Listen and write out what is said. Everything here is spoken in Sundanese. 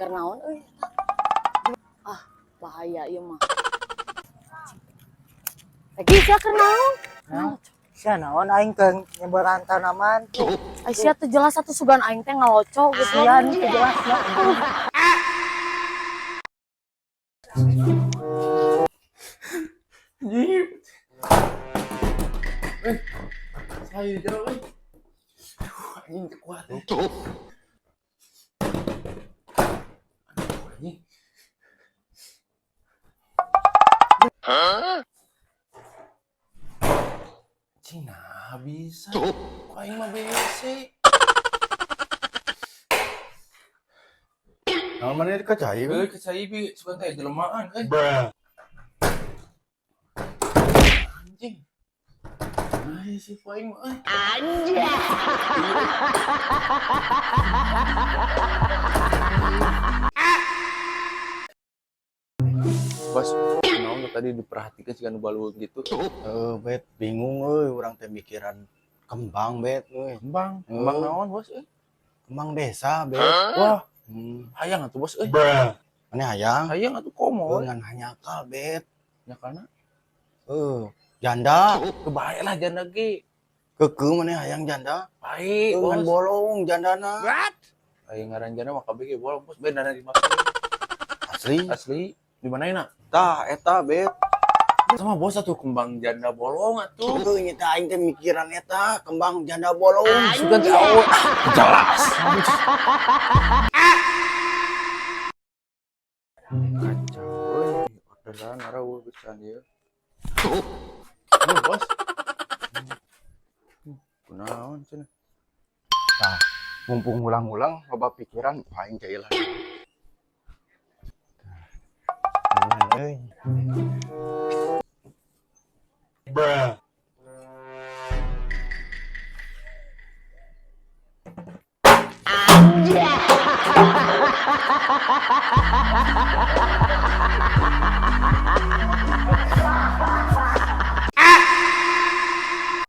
Keur naon euy? Ah, bahaya ieu mah. Lagi sia keur naon? Nah, sia naon aing keur nyebaran tanaman. Ai sia teu jelas atuh, sugan aing teh ngaloco gitu. Sia nu teu jelas ya. Anjing. Eh, saya jauh, eh. Aduh, anjing teu kuat. Eh. Aduh, anjing. Anjing, nah bisa. Kok aing mah bese. Naon maneh ka cai? Eh, ke cai bi sugan teh jelemaan euy. Anjing. Ay, si aing mah euy. Anjing. Bos, naon tadi diperhatikan sih kan balueung gitu. Eh, Bet, bingung euy, urang teh mikiran kembang, Bet, euy. Kembang, kembang naon, Bos euy? Kembang desa, Bet. Wah, hayang atuh, Bos euy. Maneh hayang? Hayang atuh komo. Heuh, ngan hanjakal, Bet. Ya karena Heuh, janda. Kebaik lah janda ge. Keukeuh maneh hayang janda. Baik, Heuh, ngan Bos. bolong jandana. Aing ngaran janda mah kabeh ge bolong, Bos. Beda di mana? Asli. Asli. Di mana enak? Tah, eta, Bet. Sama bos atuh kembang janda bolong atuh. Heuh, nya teh aing teh mikiran eta kembang janda bolong. Sugan teh awe. Ah, jelas. Kacau euy. Orderan areuh pisan ieu. Oh, bos. Kunaon cenah? Tah, mumpung ulang-ulang loba pikiran aing cai lah. Tah, euy. Bruh.